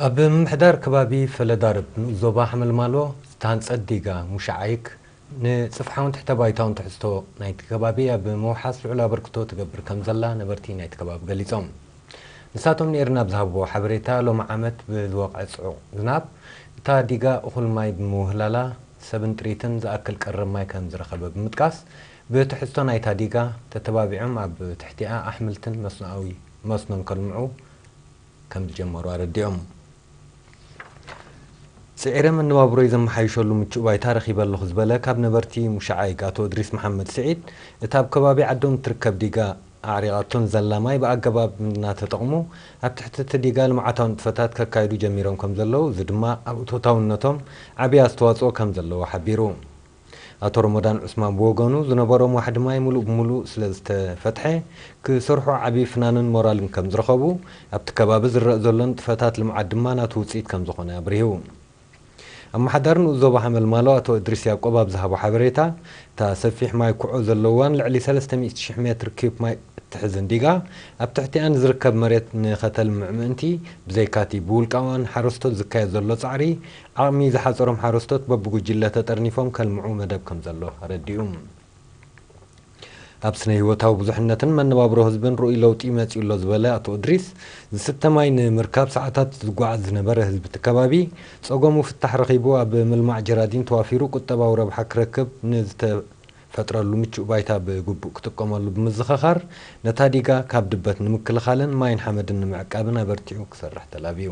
ኣብ ምምሕዳር ከባቢ ፈለዳርብ ንኡስ ዞባ ሓመልማሎ ዝተሃንጸት ዲጋ ሙሻዓይክ ንጽፍሓውን ትሕተ ባይታውን ትሕዝቶ ናይቲ ከባቢ ኣብ ምውሓስ ልዑል ኣበርክቶ ትገብር ከም ዘላ ነበርቲ ናይቲ ከባቢ ገሊጾም። ንሳቶም ንኤርና ኣብ ዝሃብዎ ሓበሬታ፣ ሎሚ ዓመት ብዝወቕዐ ጽዑቕ ዝናብ እታ ዲጋ እኹል ማይ ብምውህላላ ሰብን ጥሪትን ዝኣክል ቀረብ ማይ ከም ዝረኸበ ብምጥቃስ፣ ብትሕዝቶ ናይታ ዲጋ ተተባቢዖም ኣብ ትሕቲኣ ኣሕምልትን መስኖኣዊ መስኖን ከልምዑ ከም ዝጀመሩ ኣረዲኦም። ጽዒረ መነባብሮይ ዘመሓይሸሉ ምቹእ ባይታ ረኺበ ኣለኹ ዝበለ ካብ ነበርቲ ሙሻዓይግ ኣቶ እድሪስ መሓመድ ስዒድ፣ እታ ኣብ ከባቢ ዓዶም እትርከብ ዲጋ ኣዕሪቓቶን ዘላ ማይ ብኣገባብ እናተጠቕሙ ኣብ ትሕቲ እቲ ዲጋ ልምዓታዊ ንጥፈታት ከካይዱ ጀሚሮም ከም ዘለዉ፣ እዚ ድማ ኣብ እቶታውነቶም ዓብዪ ኣስተዋጽኦ ከም ዘለዎ ሓቢሩ። ኣቶ ረመዳን ዑስማን ብወገኑ፣ ዝነበሮም ዋሕዲ ማይ ሙሉእ ብሙሉእ ስለ ዝተፈትሐ፣ ክሰርሑ ዓብዪ ፍናንን ሞራልን ከም ዝረኸቡ፣ ኣብቲ ከባቢ ዝረአ ዘሎ ንጥፈታት ልምዓት ድማ ናቱ ውፅኢት ከም ዝኾነ ኣብሪሁ። ኣመሓዳሪ ንኡስ ዞባ ሓመልማሎ ኣቶ እድሪስ ያዕቆብ ኣብ ዝሃቦ ሓበሬታ፣ እታ ሰፊሕ ማይ ኩዖ ዘለዋን ልዕሊ ሰለስተ ሚእቲ ሽሕ ሜትር ኪዩብ ማይ እትሕዝ እንዲጋ፣ ኣብ ትሕቲኣ ንዝርከብ መሬት ንኸተልምዕ ምእንቲ፣ ብዘይካቲ ብውልቃውያን ሓረስቶት ዝካየድ ዘሎ ጻዕሪ፣ ዓቕሚ ዝሓጸሮም ሓረስቶት በብጉጅለ ተጠርኒፎም ከልምዑ መደብ ከም ዘሎ ኣረዲኡ። ኣብ ስነ ህይወታዊ ብዙሕነትን መነባብሮ ህዝብን ርኡይ ለውጢ መጺኡ ኣሎ ዝበለ ኣቶ እድሪስ፣ ዝስተ ማይ ንምርካብ ሰዓታት ዝጓዓዝ ዝነበረ ህዝቢ እቲ ከባቢ፣ ጸገሙ ፍታሕ ረኺቡ ኣብ ምልማዕ ጀራዲን ተዋፊሩ ቁጠባዊ ረብሓ ክረክብ ንዝተፈጥረሉ ምቹእ ባይታ ብግቡእ ክጥቀመሉ ብምዝኸኻር፣ ነታ ዲጋ ካብ ድበት ንምክልኻልን ማይን ሓመድን ንምዕቃብን ኣበርቲዑ ክሰርሕ ተላብዩ።